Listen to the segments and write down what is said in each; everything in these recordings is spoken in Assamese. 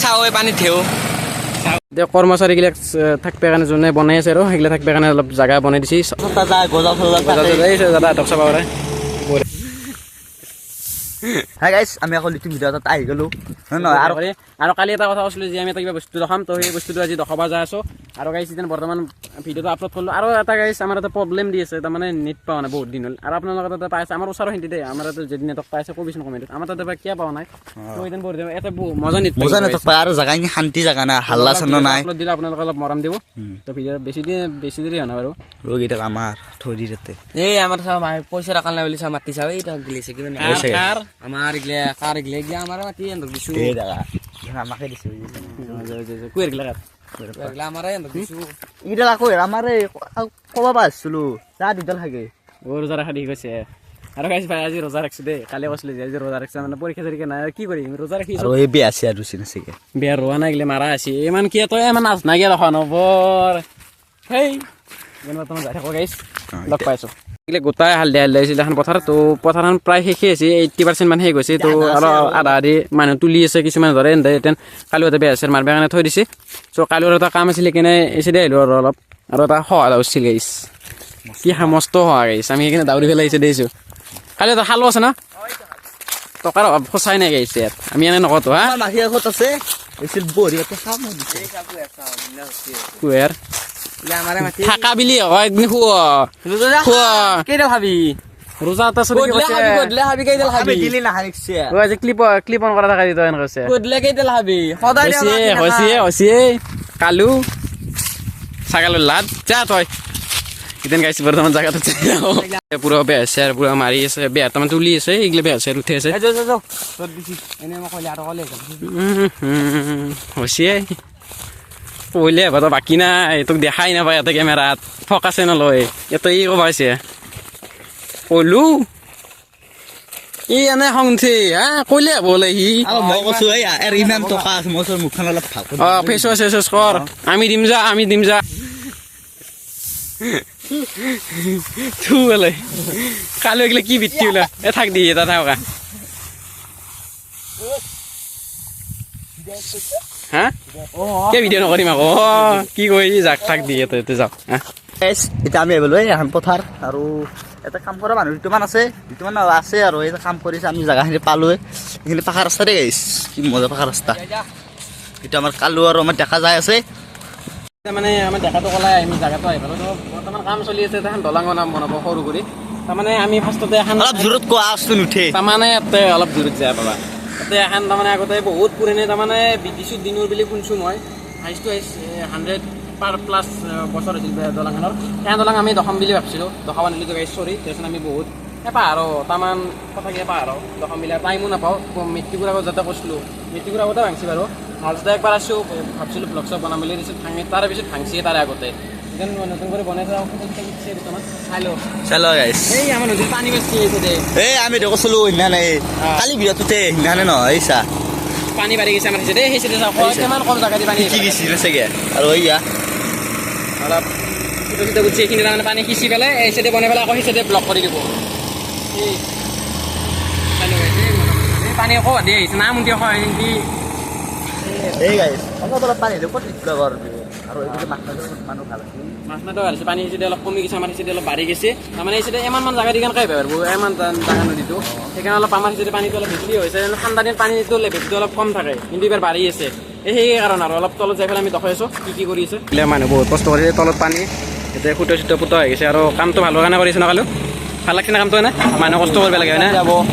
চাওঁ এই পানীত ঢেউ। এতিয়া কৰ্মচাৰীবিলাক থাকবে কাৰণে যোনে বনাই আছে আৰু সেইগিলা থাকবে কাৰণে অলপ জাগা বনাই দিছে। দাদা চাব পাৰে। হাই গাইছ, আমি আকৌ নতুন ভিডিঅ' এটাত আহি গ'লো, হয় নহয়? আৰু আৰু কালি এটা কথা কৈছিলোঁ যে আমি এটা কিবা বস্তু দেখাম, তো সেই বস্তুটো আজি দেখাব যাই আছোঁ। আৰু গাইছ, এতিয়া বৰ্তমান ভিডিঅ'টো আপলোড কৰিলোঁ। আৰু এটা গাইছ, আমাৰ এটা প্ৰব্লেম দি আছে, তাৰমানে নেট পোৱা নাই বহুত দিন হ'ল। আৰু আপোনালোকৰ তাতে পাইছে, আমাৰ ওচৰৰ খিনিতে দেই, আমাৰ তাতে যদি নেটৱৰ্ক পাইছে কবিচোন কমেণ্টত। আমাৰ তাতে বা কিয় পোৱা নাই? তো এতিয়া বহুত দিন এটা মজা নেট। মজা নেটৱৰ্ক পায় আৰু জাগা শান্তি জাগা না, হাল্লা চাল্লা নাই। আপলোড দিলে আপোনালোকে অলপ মৰম দিব। তো ভিডিঅ' বেছি দিন বেছি দেৰি হোৱা নাই বাৰু। ৰোগীটাক আমাৰ থৈ দি তাতে। এই আমাৰ চাওঁ, পইচা ৰখাল নাই বুলি চাওঁ, মাতি চাওঁ, এই তাক গিলিছে কিমান। কাৰ? আমাৰ ইগলে কাৰ ইগলে ইগলে আমাৰ মাতি এহঁতক দিছো। এই জাগা আমাকে দিছে। কুৱেৰ গিলা। ইগলে আমাৰ এহঁতক দিছো। এইডাল আকৌ আমাৰ এই ক'ব পাৰিছিলো যা দুডাল থাকে। অ, ৰোজা ৰাখা দি কৈছে। আৰু গাইছ ভাই, আজি ৰোজা ৰাখছো দেই। কালি কৈছিলো যে আজি ৰোজা ৰাখছো, মানে পৰীক্ষা চৰীক্ষা নাই, কি কৰিম, ৰোজা ৰাখি। আৰু এই বিয়া চিয়া ৰুচি নাছিকে। বিয়া ৰোৱা নাই, গিলে মাৰা আছে। ইমান কি তই ইমান নাচ নাই কিয় ৰখা নবৰ সেই বৰ্তমান যাই থাকো গাইছ, লগ পাইছো। এইগিলা গোটাই হালধীয়া হালধীয়া হৈছিল এখন পথাৰ। তো পথাৰখন প্ৰায় শেষেই হৈছে, 80% মান শেষ হৈছে। তো আৰু আধা আধি মানুহ তুলি আছে, কিছুমান ধৰে এনে এতিয়া কালি বেয়া আছে, মাৰিব কাৰণে থৈ দিছে। চ' কালি আৰু এটা কাম আছিলে কিনে এই চাইডে আহিলোঁ। আৰু অলপ আৰু এটা সহায় হৈছিল গাইছ, কি মস্ত সহায় গাইছ। আমি সেইকাৰণে দাউৰি পেলাই আহিছোঁ দেখিছোঁ। কালি এটা শালো আছে ন, টকাৰ অভাৱ সঁচাই নাই গাইছে ইয়াত। আমি এনে নকওঁ হা। মাখি আগত আছে বঢ়িয়াকে খাম দিছে। কুঁহেৰ থাকা বুলি হয়, একদিন শুৱ শুৱ। কেইডাল খাবি? ৰোজা এটা চলি। গধূলি খাবি, কেইডাল খাবি? দিলি নাখানিছে। আজি ক্লিপ ক্লিপ অন কৰা থকা দিতো এনে কৈছে। গধূলি কেইডাল খাবি? সদায় হৈছে হৈছে কালু ছাগালৰ লাদ যা তই। ইতেন গাইছে, বৰ্তমান জাগাটো পুৰা বেয়া আছে আৰু পুৰা মাৰি আছে বেয়া, তাৰমানে তুলি আছে। এইগিলা বেয়া আছে, উঠি আছে হৈছে। পहिले হ'ব বাকী নাই, তোক দেখাই নাপায় ইয়াতে, কেমেৰাত ফকাছে নলয় ইয়াতে। ই ক'ব হৈছে কলো ই এনে খং উঠে হা, কইলে হ'ব বোলে সি। মই কৈছো এই ইমান টকা আছে, মই মুখখন অলপ ভাল। অ, ফেচ ৱাছ চেচ ৱাছ কৰ, আমি দিম যা, আমি দিম যা। থু বোলে কালি এইগিলা কি বৃত্তি বোলে। এ থাক দি এটা থাকা হা, কিয় ভিডিঅ' নকৰিম আকৌ? কি কৰি যাক থাক দি ইয়াতে যাওক। এতিয়া আমি আহিলো এই এখন পথাৰ আৰু এটা কাম কৰা মানুহ দুটামান আছে, দুটামান আছে আৰু এই কাম কৰিছে। আমি জেগাখিনি পালোৱে, এইখিনি পাকা ৰাস্তা দেই গাইছ, কি মজা পাকা ৰাস্তা এইটো। আমাৰ কালো আৰু আমাৰ দেখা যায় আছে। মানে আমাৰ দেখাটো ক'লাই, আমি জেগাটো আহি পালোঁ। বৰ্তমান কাম চলি আছে, এখন দলাঙৰ নাম বনাব সৰু কৰি। তাৰমানে আমি ফাৰ্ষ্টতে এখন অলপ জোৰত কোৱা, আৱাজটো নুঠে। তাৰমানে ইয়াতে অলপ দূৰত যায় পাবা। তাতে এখন তাৰমানে আগতে বহুত পুৰণি, তাৰমানে ব্ৰিটিছৰ দিনৰ বুলি শুনিছোঁ মই। হাইষ্ট টু হাইষ্ট 100 পাৰ প্লাছ বছৰ হৈছিল দলংখনৰ। সেইখন দলং আমি দশম বুলি ভাবছিলোঁ, দশম আনিলোঁ গাইছ, চৰি। তাৰপিছত আমি বহুত এপাহ আৰু তামান কথা কি এপাহ আৰু দশম বিলাক টাইমো নাপাওঁ। মেট্ৰিকৰ আগত যাতে কৈছিলোঁ, মেট্ৰিকৰ আগতে ভাংছি বাৰু। মাজতে একবাৰ আছোঁ, ভাবছিলোঁ ব্লগ চগ বনাম বুলি, তাৰপিছত ভাঙি, তাৰে পিছত ভাংছি। তাৰে আগতে নতুন কৰি বনাইছে বৰ্তমান। চাই লওঁ। চাই লওঁ গাইছ। এই আমাৰ নদীৰ পানী বেছি হৈছে দে। এই আমি কৈছিলোঁ সিদিনানে, কালি বিৰাটোতে সিদিনানে নহয়, এই চা। পানী বাঢ়ি গৈছে আমাৰ দেই। সেই চাইডে চাওক, কিমান কম জাগা দি পানী কি গৈছিল চাগে। আৰু এইয়া অলপ ফুটো চুটো উঠছে, এইখিনি তাৰমানে পানী সিঁচি পেলাই এই চাইডে বনাই পেলাই আকৌ সেই চাইডে ব্লক কৰি দিব। পানী আকৌ দি আহিছে না মুন্তি কি। এই গাইছ, অলপ অলপ পানী ক'ত আৰু এইটো মাছ মানুহ ভাল আছে। মাছ মাৰিব ভাল হৈছে। পানী যদি অলপ কমি গৈছে, আমাৰ সিচাইডে অলপ বাঢ়ি গৈছে। তাৰমানে এই চাইডে ইমানমান জাগা দি কেনেকৈ পাৰিব ইমান ডাঙৰ নদীটো? সেইকাৰণে অলপ আমাৰ সিচাইডে পানীটো অলপ বেছি হৈছে। ঠাণ্ডা দিনত পানীটো লেভেলটো অলপ কম থাকে, কিন্তু এইবাৰ বাঢ়ি আছে। এই সেই কাৰণে আৰু অলপ তলত যাই পেলাই আমি দেখাই আছোঁ কি কি কৰি আছে। মানুহ বহুত কষ্ট কৰিছে, তলত পানী এতিয়া ফুটা চুটা ফুটা হৈ গৈছে। আৰু কামটো ভালৰ কাৰণে কৰিছে ন কালো? ভাল লাগছে না কামটো? এনে মানুহ কষ্ট কৰিব লাগে হয় না,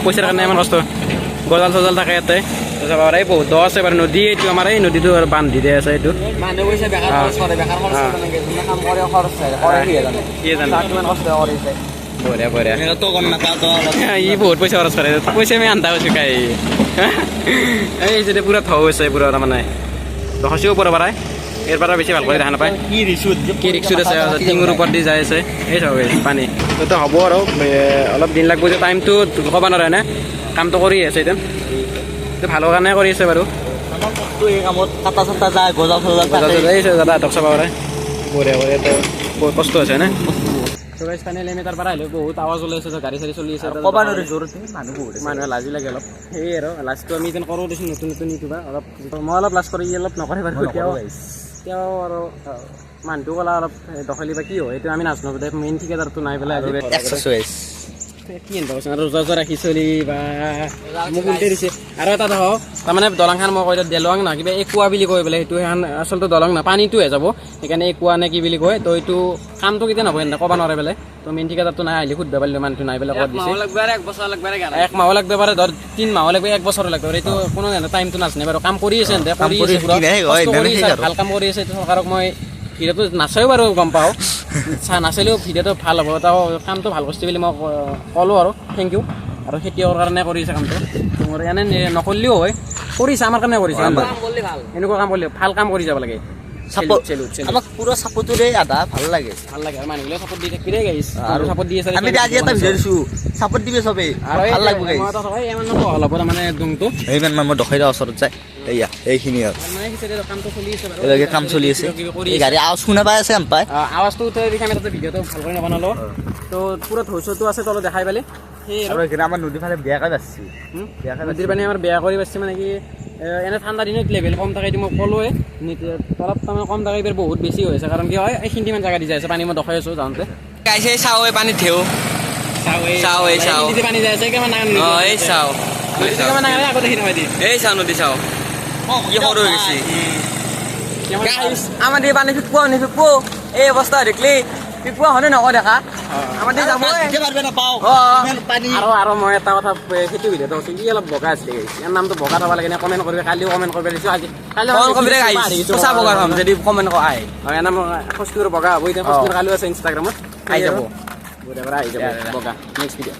পইচাৰ কাৰণে ইমান কষ্ট। গজাল চজাল থাকে ইয়াতে চাব পাৰে, বহুত দ আছে বাৰু নদী এইটো। আমাৰ এই নদীটো আৰু বান্ধি দিয়া আছে এইটো। বঢ়িয়া বঢ়িয়া, ই বহুত পইচা খৰচ কৰে, পইচা আমি আন্ধা হৈছোঁ কাই। এই যেতিয়া পুৰা থৌ হৈছে পুৰা, তাৰমানে দখচিও ওপৰৰ পৰাই ইয়াৰ পৰা বেছি ভাল কৰি দেখা নাপায়। কি ৰিক্সুত আছে, টিঙৰ ওপৰত দি যাই আছে। এই চাব পানী তো হ'ব আৰু অলপ দিন লাগব যে টাইমটো ক'ব নোৱাৰে নে। কামটো কৰি আছে এতিয়া ভালৰ কাৰণে কৰি আছে বাৰু। দাদা চাব পাৰে, বঢ়িয়া বঢ়িয়া। বহুত কষ্ট আছে নে। তো গাইছ, ফাইনেলি আমি তাৰ পৰা আহিলোঁ। বহুত আৱাজ ওলাইছে, তো গাড়ী চাড়ী চলি আছে। ক'বা নোৱাৰি, জোৰতে মানুহ বহুত আছে। মানুহে লাজো লাগে অলপ। সেয়ে আৰু লাজটো আমি যেন কৰোঁ দেচোন, নতুন নতুন ইউটিউবাৰ অলপ। মই অলপ লাজ কৰি, ই অলপ নকৰে বাৰু। মই নকৰোঁ এতিয়াও guys। তেওঁ আৰু মানুহটো ক'লা অলপ দখলি বা কি হয় এইটো আমি নাজানো। মেইন ঠিকাদাৰটো নাই পেলাই আজি। একশো গাইছ। কি আনিব কৈছে আৰু ৰোজা চোজা ৰাখি চলি বা মোক উল্টাই দিছে। আৰু এটা ধৰক, তাৰমানে দলংখন মই কৈ দিওঁ, দলং নহয়, কিবা এই কুঁৱা বুলি কৈ পেলাই সেইটো। সেইখন আচলতে দলং নহয়, পানীটোহে যাব, সেইকাৰণে এই কুঁৱা নে কি বুলি কয়। তো এইটো কামটো কেতিয়া নহ'ব এনে ক'ব নোৱাৰে পেলাই। তো মেইন ঠিকাদাৰটো নাই, আহিলে সুধিব পাৰিলোঁ। মানুহটো নাই পেলাই ক'ত দিছে। লাগবে এক বছৰ লাগবে। এক মাহো লাগব পাৰে, ধৰ 3 মাহো লাগব, এক বছৰো লাগব পাৰে, এইটো কোনো টাইমটো নাজানে বাৰু। কাম কৰি আছে এহেঁতে, কাম কৰি কৰি আছে পুৰা। কিনে হয়, কষ্ট কৰি এনেই আছে, আৰু। ভাল কাম কৰি আছে। এইটো চৰকাৰক মই ভিডিঅ'টো নাচায়ো বাৰু, গম পাওঁ। নাচালেও ভিডিঅ'টো ভাল হ'ব, তেওঁ কামটো ভাল কৰিছে বুলি মই ক'লোঁ আৰু thank U. আৰু খেতিয়কৰ কাৰণে কৰিছে কামটো। মোৰ এনে নকৰিলেও হয়, কৰিছে আমাৰ কাৰণে কৰিছে। কাম কৰিলে ভাল। এনেকুৱা কাম কৰিলে ভাল, কাম কৰি যাব লাগে। Support salute, salute. আমাক পুৰা চাপৰ্টৰে আধা ভাল লাগে। ভাল লাগে আৰু মানুহবিলাক চাপৰ্ট দি থাকিবি দেই গাইছ। আৰু চাপৰ্ট দি আছে। আমি আজি এটা ভিডিঅ' দিছো, চাপৰ্ট দিবি চবেই। আৰু ভাল লাগিব গাইছ। মই এটা কথা, ইমান অলপ মানে দুংটো এইমান মান মই দখাই দিওঁ, ওচৰত যায়। এইয়া এইখিনি আৰু মানে সিচাইডে কামটো চলি আছে বাৰু। এইভাগে কাম চলি আছে। কিবা কিবি কৰি এই গাড়ী আৱাজ শুনা পাই আছে আম পাই। আৱাজটো উঠাই দেখি আমি তাতে ভিডিঅ'টো ভাল কৰি নবনালো। তো পুৰা ধৈৰ্যটো আছে তলত দেখাই পালে সেই আৰু আৰু এইখিনি আমাৰ নদীৰ ফালে বেয়াকৈ বাচছি। হুম? বেয়াকৈ। নদীৰ পানী আমাৰ বেয়া কৰি পাইছে। মানে কি এনে ঠাণ্ডা দিনত লেভেল কম থাকে, এইটো মই ক'লোৱে। তলত তাৰমানে কম থাকে, এইবাৰ বহুত বেছি হৈ আছে। কাৰণ কি হয়, এইখিনি মান জেগা দি যাই আছে পানী, মই দেখাই আছোঁ যাওঁতে। গাইছে, চাওঁ, এই পানীত ঢেউ। চাওঁ, এই চাওঁ, এই চাওঁ। এইখিনিতে পানী যাই আছে, কিমান ডাঙৰ নদী। অ, এই চাওঁ। নদীটো কিমান ডাঙৰ, আগতে দেখি নহয় দি। এই চাওঁ, নদী চাওঁ, কি সৰু হৈ গৈছে। কিমান গাইছ, আমাৰ এই পানী ফিকো নিফিকো এই অৱস্থা দেখলি ফিকোৱা হনে নকয় দেখা, আমাৰ দি যাবই। পাৰিব নাপাওঁ। অ। ইমান পানী। আৰু মই এটা কথা, সেইটো ভিডিঅ'টো কৈছোঁ, ই অলপ বগা আছিলে। ইয়াৰ নামটো বগা থ'ব লাগে নে? কমেণ্ট কৰিবি। কালিও কমেণ্ট কৰিব দিছোঁ, আজি কালি। কমেণ্ট কৰিবি গাইছ, সঁচা বগা খাম যদি কমেণ্ট আহে। ইয়াৰ নাম খচকুৰ বগা হ'ব। এতিয়া খচকুৰ কালিও আছে ইনষ্টাগ্ৰামত। আহি যাব। বঢ়িয়া পৰা আহি যাব বগা নেক্সট ভিডিঅ'।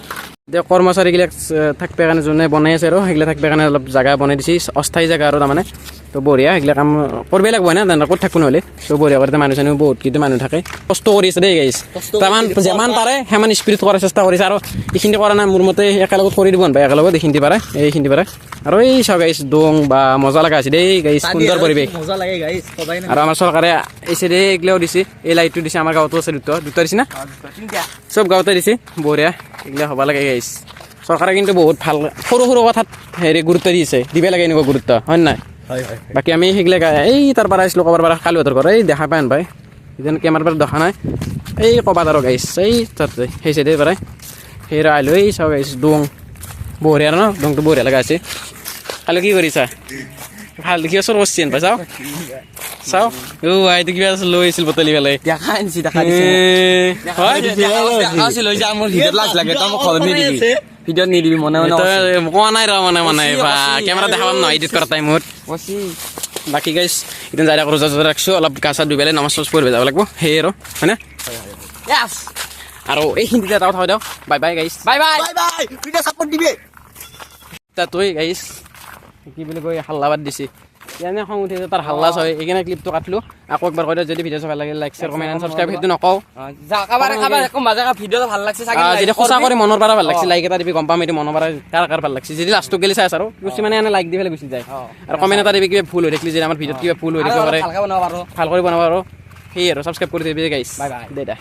এতিয়া কৰ্মচাৰীবিলাক থাকিব কাৰণে, যোনে বনাই আছে আৰু সেইগিলা থাকিব কাৰণে অলপ জাগা বনাই দিছে, অস্থায়ী জেগা আৰু তাৰমানে। তো বঢ়িয়া, সেইগিলা কাম কৰিবই লাগিব না, তেনে ক'ত থাকো নহ'লে। তো বঢ়িয়া কৰি মানুহ চানুহ বহুত কিন্তু মানুহ থাকে, কষ্ট কৰি আছে দেই গাইছ। তাৰমান যিমান পাৰে সিমান স্পীড কৰাৰ চেষ্টা কৰিছে। আৰু এইখিনি কৰা নাই, মোৰ মতে একেলগত কৰি দিব নাপায়। একেলগত এইখিনি পাৰে, এইখিনি পাৰে। আৰু এই চাওক গাইছ, দোং বা মজা লগা আছে দেই গাইছ, সুন্দৰ পৰিৱেশ। মজা লাগে গাইছ, কবাই আৰু আমাৰ চৰকাৰে এই চাইডে এইগিলাও দিছে, এই লাইটটো দিছে। আমাৰ গাঁৱতো আছে, দুটা দুটা দিছে না, চব গাঁৱতে দিছে। বঢ়িয়া, এইগিলা হ'ব লাগে গাইছ। চৰকাৰে কিন্তু বহুত ভাল সৰু সৰু কথাত হেৰি গুৰুত্ব দিছে, দিব লাগে এনেকুৱা গুৰুত্ব, হয় নাই? হয় হয়। বাকী আমি সেইগিলা এই তাৰ পৰা আহিছিলোঁ, ক'বাৰ পৰা, কালুহঁতৰ ঘৰ এই দেখা পাই নাপায় এতিয়া কেমেৰাৰ পৰা দেখা নাই। এই ক'বাত আৰু গাইছ, এই তাতে সেই চাইডে পৰাই সেই আহিলোঁ। এই চাওক গাইছ, দোং বঢ়িয়া ন, দোংটো বঢ়িয়া লগা আছে। কালি কি কৰিছা? ভাল কিবা চোৰ কৰিছে পাই। চাওঁ চাওঁ, অ এইটো কিবা লৈ আহিছিল বটলি পেলাই। দেখা আনিছি, দেখা দিছে। হয়। লৈ যা, মোৰ ভিডিঅ'ত লাজ লাগে, তই মোক ঘৰত নিদিবি, ভিডিঅ'ত নিদিবি মনে মনে। তই কোৱা নাই ৰ, মানে মানে বা কেমেৰা দেখা পাম নহয় এডিট কৰা টাইমত। বাকী গাইছ, এতিয়া যাই ৰোজা চোজা ৰাখিছোঁ, অলপ গা চা ধুই পেলাই নামাজ চামাজ পঢ়িব যাব লাগিব, সেয়ে আৰু হয়নে? আৰু এইখিনিতে এটা কথা কৈ দিওঁ, বাই বাই গাইছ। Bye bye. Bye bye, video support দিবি। তাতৈ গাইছ, কি বুলি কয়, হাল্লা বাদ দিছে, এনে খং উঠিছে তাৰ, হাল্লা হয়, সেইকাৰণে ক্লিপটো কাটিলোঁ। আকৌ একবাৰ কৈ দিওঁ, যদি ভিডিঅ' ভাল লাগে like, share, comment and subscribe, সেইটো নকওঁ। কাবাৰ কোনোবা জেগা ভিডিঅ'টো ভাল লাগছে চাগে। যদি সঁচা কৰি মনৰ পৰা ভাল লাগছে, লাইক এটা দিবি, গম পাম এইটো মনৰ পৰা কাৰ কাৰ ভাল লাগছে। যদি লাষ্টত গেলি চাই আছ আৰু কিছুমানে এনে লাইক দি পেলাই গুচি যায়। আৰু কমেণ্ট এটা দিবি, কিবা ভুল হৈ থাকিলে, যদি আমাৰ ভিডিঅ'ত কিবা ভুল হৈ থাকিব পাৰে। ভালকে বনাব পাৰো। ভাল কৰি বনাব আৰু সেই আৰু ছাবস্ক্ৰাইব কৰি দিবি গাইছ। Bye bye. দে দে।